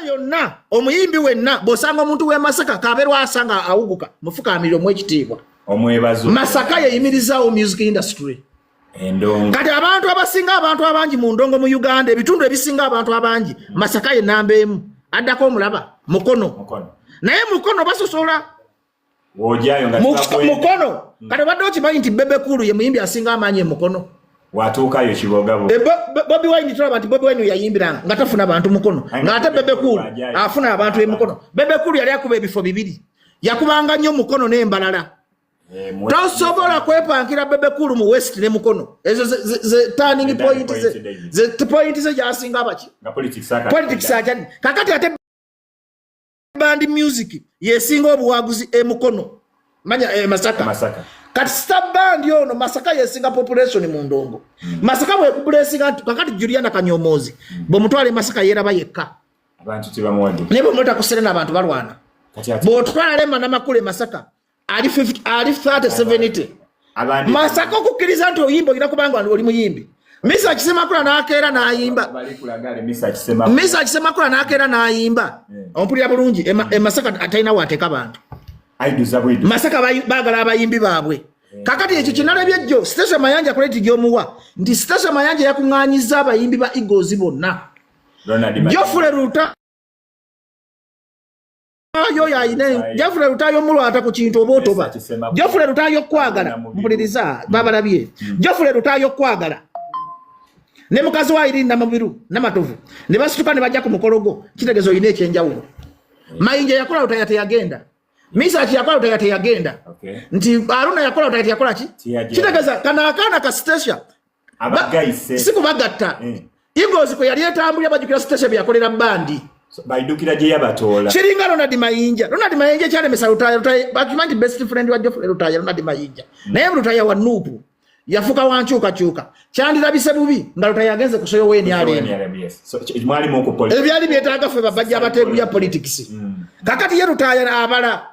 Yonna omuyimbi wenna bw'osanga omuntu w'e Masaka kabeerwa asanga awuguka, mufukamirire omu ekitiibwa. Omwebazo. Masaka yeyimirizaawo music industry. Endongo. Kati abantu abasinga, abantu abangi mu ndongo mu Uganda, ebitundu ebisinga abantu abangi, Masaka ye namba 1. Addako omulaba Mukono. Mukono. Naye Mukono basosola. W'ojjayo nga tebakwenda. Mukono. Kati obadde okimanyi nti Bebe Cool ye muyimbi asinga amaanyi e Mukono? Watuukayo Kiboga. Bobi Wine, tulaba nti Bobi Wine yayimbiranga nga tafuna bantu Mukono, Aye, ng'ate nga Bebe Cool Bebe afuna abantu e Mukono. Bebe Cool yali akuba ebifo bibiri, yakubanga nnyo Mukono n'Embalala. Tosobola kwepankira Bebe Cool mu West ne Mukono. Ezo ze turning Ze point turning ze point. Ze point ze gyasinga abaki. Nga politics aka. Politics akyali. Kakati ate band music yesinga obuwaguzi e Mukono, manya e Masaka. Masaka. Kati star band ono, Masaka yesinga population mu ndongo. Masaka bwekubulesinga nti kakati Juliana Kanyomozi bwomutwala e Masaka yeraba yekka. Abantu tebamuwadde. Naye bwomuleta ku Serena abantu balwana. Kati ate Bw'otwala Rema Namakula e Masaka ali 50, ali 30 70. Abandi Masaka okukkiriza nti oyimba olina kubanga oli muyimbi. Mesach Semakula n'akeera n'ayimba. Bali kulaga Mesach Semakula. Mesach Semakula n'akeera n'ayimba. Ompulira bulungi? E Masaka atalina wateeka bantu. Aiduza bwidu. Masaka baagala abayimbi baabwe. Kakati ekyo kinalabye jjo Stecia Mayanja credit gy'omuwa nti Stecia Mayanja yakuŋŋaanyizza abayimbi ba Eagles bonna. Ronald Mayanja. Geoffrey Lutayo yayina, Geoffrey Lutayo mulwata ku kintu oba otoba. Mesach Semakula. Geoffrey Lutayo kwagala, mpuliriza, babalabye. Geoffrey Lutayo kwagala ne mukazi wa Irene Namabiru Namatovu ne basituka ne bajja ku mukolo gwo, kitegeeza olina ekyenjawulo. Mayinja yakola, Lutaya teyagenda. Mesach yakola, Lutaya teyagenda. Nti Aruna yakola, Lutaya teyakola ki? Teyagenda. Kitegeeza kano akaana ka Stecia Abagayise. Si kubagatta. Eagles kwe yali etambulira, bajjukira Stecia bye yakolera bandi. So, baidukira gye yabatoola. Kiringa Ronald Mayinja. Ronald Mayinja ekyalemesa Lutaya, Lutaya bakimanyi nti best friend wa Geoffrey Lutaya Ronald Mayinja, naye Lutaya wa NUP yafuka wankyukakyuka. Kyandirabise bubi nga Lutaya agenze ku soyo w'NRM. NRM, yes. So, mwalimu ku politics. Ebyali byetaaga ffe babajja abateeguya politics. Kakati ye Lutaya abala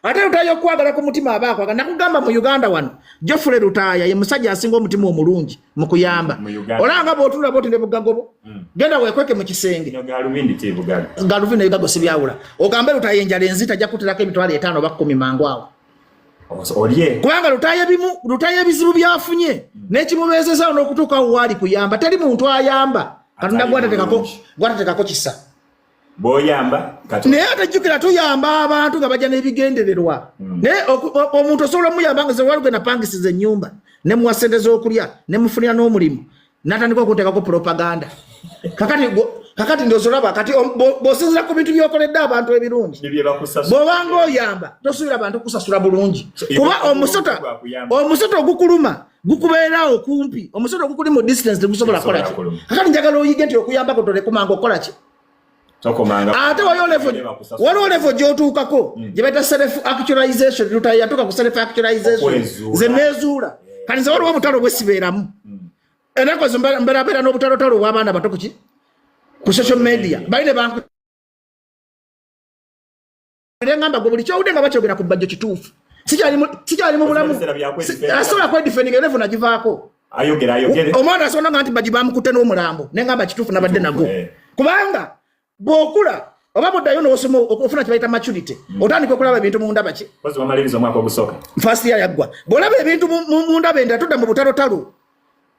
ate Lutaya okwagala ku mutima aba akwagala. Nakugamba mu Uganda wano Geoffrey Lutaya ye musajja asinga omutima omulungi mu kuyamba. Mu Uganda. Olanga bw'otunula bwoti ne bugagobo, genda weekweke mu kisenge. Bino galubindi ti bugaga. Galuvini nebigago sibyawula. Ogambe Lutaya enjala enzita, ajja kuterako 50,000 oba 10 mangu awo. Olye. Kubanga Lutaya ebimu, Lutaya ebizibu byafunye n'ekimubeezezaawo n'okutuukawo waali kuyamba. Teri muntu ayamba Katonda Atali bulungi. gwatateekako kisa. Bw'oyamba Katonda. Naye ate jjukira tuyamba abantu nga bajja n'ebigendererwa. Naye omuntu osobola omuyamba nga waliwo gwe napangisiza ennyumba ne muwa ssente z'okulya ne mufunira n'omulimu n'atandika okunteekako propaganda. Kakati ndowooza olaba kati bw'osinziira ku bintu by'okoledde abantu ebirungi, Bye bye bakusasula. Bw'obanga oyamba tosuubira bantu kusasula bulungi. So, kuba iwe omusota gwakuyamba. Omusota ogukuluma gukubeerawo kumpi, omusota ogukuli mu distance tegusobola kukola ki? Tegusobola kuluma. Kakati njagala oyige nti okuyambako tolekumanga okukola ki? Tokomanga. Ate waliwo level Bye bakusasula. Waliwo level gy'otuukako gye bayita self actualization. Lutaya yatuuka ku self actualization. Okwezuula. Nze neezuula. Kati nze waliwo obutalo bwesibeeramu ennaku ezo, mberabeera n'obutalotalo obw'abaana bato kuki ku social media baline banku ngamba gwe buli kyowudde nga bakyogera ku Bajjo kituufu. Sikyali mu bulamu. Ebiseera bya kwedefendinga. Asobola kwedefendinga, level nagivaako. Ayogere ayogere. Omwana asobola nga nti Bajjo bamukutte n'omulambo nengamba kituufu nabadde nagwo. Kubanga bw'okula oba buddayo n'osoma ofuna kye bayita maturity, otandika okulaba ebintu mu ndaba ki. Kozi wamaliriza omwaka ogusooka. First year yaggwa. Bw'olaba ebintu mu ndaba endala tudda mu butalotalo.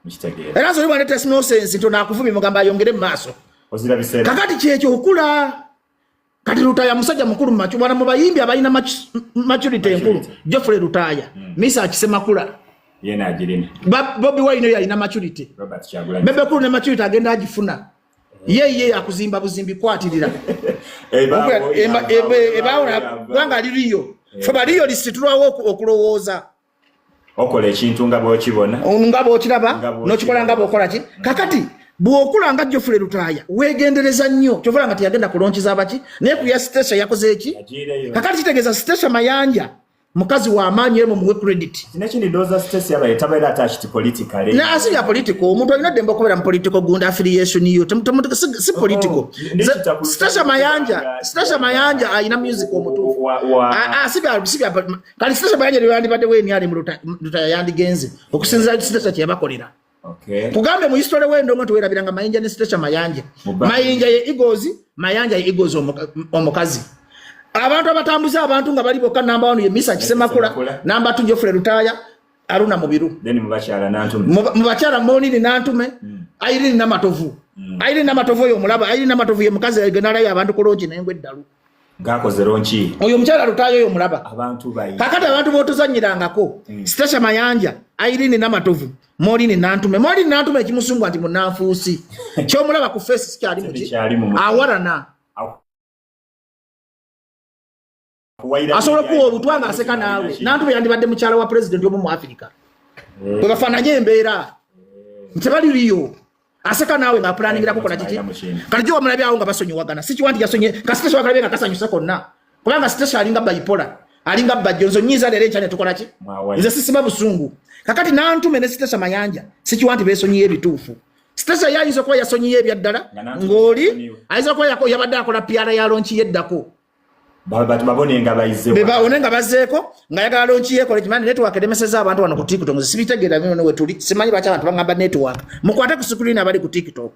Nkitegeera. Era nze oli bw'andeetera nonsense nti onaakuvumye mugamba ayongere mu maaso. Ozira biseera. Kakati kyekyo okula. Kati Lutaya musajja mukulu macu wana mu bayimbi abalina maturity enkulu. Geoffrey Lutaya, Mesach Semakula. Yena agirina. Bobi Wine oyo alina maturity. Robert Kyagulanyi. Bebe Cool ne maturity agenda agifuna. Ye akuzimba buzimbi kwatirira. Ebaawo, ebaawo, Ebaawo ebaawo. kubanga ali riyo. Ffe baliyo lisitulwawo okulowooza. Okola ekintu nga bw'okibona. Nga bw'okiraba, Nga bw'okiraba. n'okikola nga bw'okola ki. Kakati bw'okula nga Geoffrey Lutaya weegendereza nnyo, kyova nga teyagenda ku launch z'abaki, naye ku ya Stecia yakoze eki? Yagiireyo. Kakati kitegeeza Stecia Mayanja mukazi wa maanyi, emu muwe credit. Nekindi ndowooza Stecia yabaye tabeera attached politically. Na asi ya political, omuntu alina ddembe okubeera mu political gundi affiliation yo, si political. Oh, Stecia Mayanja, Stecia Mayanja alina music omutuufu. Ah, ah, si bya kali Stecia Mayanja lyandibadde weeni ali mu Lutaya yandigenze okusinziira Stecia kye yabakolera. Okay. Kugambe mu history w'endongo nti nga Mayinja ne Stecia Mayanja. Mayinja ye Eagles, Mayanja ye Eagles omukazi. Abantu abatambuza abantu nga bali bokka, number 1 ye Misa Kisemakula, number 2 Geoffrey Lutaaya, Aruna Mubiru. Then mu bakyala Nantume. Mu bakyala Monini Nantume, Irene Namatovu. Irene Namatovu oyo omulaba, Irene Namatovu ye mukazi genalayo abantu ku launch nengwe eddalu. Ngakoze launch. Oyo omukyala Lutaaya oyo omulaba. Abantu bayi. Kakati abantu b'otuzannyirangako, Stecia Mayanja, Irene Namatovu, Maureen Nantume. Maureen Nantume ekimusungwa nti munnanfuusi. Ky'omulaba ku face sikyali muki. Sikyali mu Awalana. Asobola okuwa obutwa ng'aseka naawe. Nantume yandibadde mukyala wa pulezidenti omu mu Afirika. Bwe bafaananye embeera. Nti baliriyo. Aseka naawe ng'apulaningira kukola kiki. Kati gyo wamulabye awo nga basonyiwagana. Si kiwa nti yasonye, ka Stecia wakalabye nga kasanyuse konna. Kubanga Stecia alinga bipolar. Alinga bajjo nzo nyiza leero enkya ne tukola ki? Nze sisiba busungu. Kakati Nantume ne Stecia Mayanja si kiwa nti beesonyiye ebituufu. Stecia ye ayinza okuba yasonyiye ebyaddala ng'oli ayinza okuba yabadde akola PR ya launch yeddako. Babone nga bayize. Babone nga bazzeeko ng'ayagala launch yeekole kimanyi network eremesezza abantu wano ku TikTok. Nze sibitegeera bino we tuli. Simanyi lwaki abantu bangamba network. Mukwate ku screen abali ku TikTok.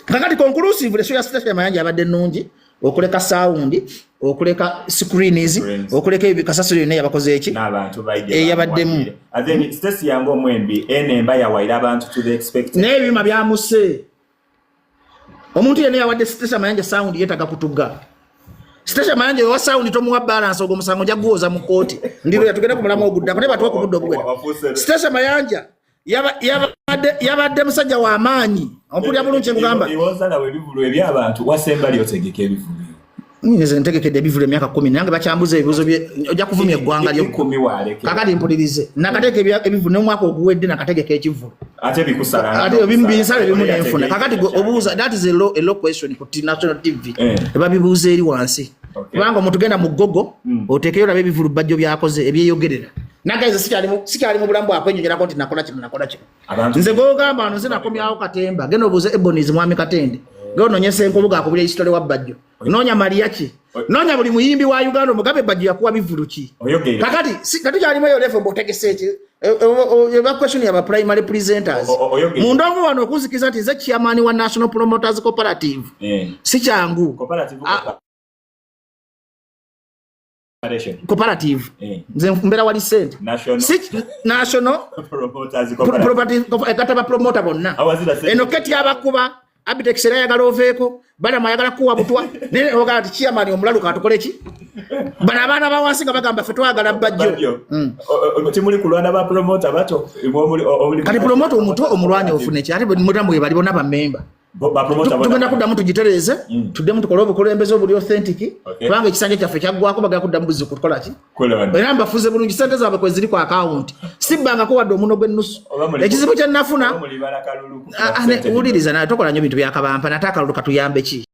Kakati conclusive le show ya Stecia Mayanja abadde nnungi. Okuleka sound, okuleka screens, okuleka ebikasasiro yonna yabakoze eki? N'abantu baidde Eyabaddemu. And then Stacy yange omwembi enemba yawaira abantu to the expected. Naye ebyuma byamuse. Omuntu yenna yawadde Stecia Mayanja sound yeetaaga kutugga. Stecia Mayanja owa sound tomuwa balance, ogwo musango nja guwoza mu kkooti. Ndiro yatugenda ku mulamu oguddako naye batuwa ku budde obuwera. Stecia Mayanja yabadde musajja wa maanyi. Ompulira bulungi kye nkugamba? Iwozala ebivulu eby'abantu wasemba lyotegeka ebivulu. Nze ntegekedde ebivulu emyaka 10 nange bakyambuza ebibuuzo bye ojja kuvumya eggwanga lyo. Ikumi waaleke. Kakati mpulirize. Nakateeka ebivulu n'omwaka oguwedde nakategeka ekivulu. Ate bikusala. Ate ebimu binsala ebimu nenfuna. Kakati gwe obuuza, that is a low question ku national TV. Babibuuza eri wansi. Kubanga omuntu genda mu Google oteekeyo olabe ebivulu bajjo byakoze ebyeyogerera. Nagayize sikyali mu bulamu bwakwenyonyerako nti nakola kino nakola kino. Nze gogamba wano nze nakomyawo katemba. Genda obuuze Ebonies mwami Katende. Genda onoonye Ssenkubuge akubira history wa Bajjo. Noonya Mariachi. Noonya buli muyimbi wa Uganda omugabe Bajjo yakuwa bivulu ki. Kakati katukyalimu eyo level mbu otegese eki. Eba question ya ba primary presenters. Mu ndongo wano okunzikiza nti nze chairman wa National Promoters Cooperative. Si kyangu. Cooperative. Nze mbeera wali sente. Si National Property ba promoter bonna. Eno keti abakuba Abitex era ayagala oveeko, Balamu ayagala kuwa butwa, naye ogala nti chairman omulalu katukole ki? Bano abaana ba wansi nga bagamba ffe twagala Bajjo. Timuli kulwana ba promoter bato. Kati promoter omuto omulwanya ofune ki? Ate mutamu bwe bali bonna bammemba. Tugenda kuddamu tugitereeze, tuddemu tukole obukulembeze obuli authentic, kubanga ekisanja kyaffe kyaggwako bagenda kuddamu buzi kukola ki? Era mbafuze bulungi sente zaabwe kwe ziri ku akawunti. Sibbangako wadde omuno gw'ennusu. Ekizibu kye nafuna, wuliriza naye tokola nnyo bintu byakabampa nate akalulu katuyambe ki?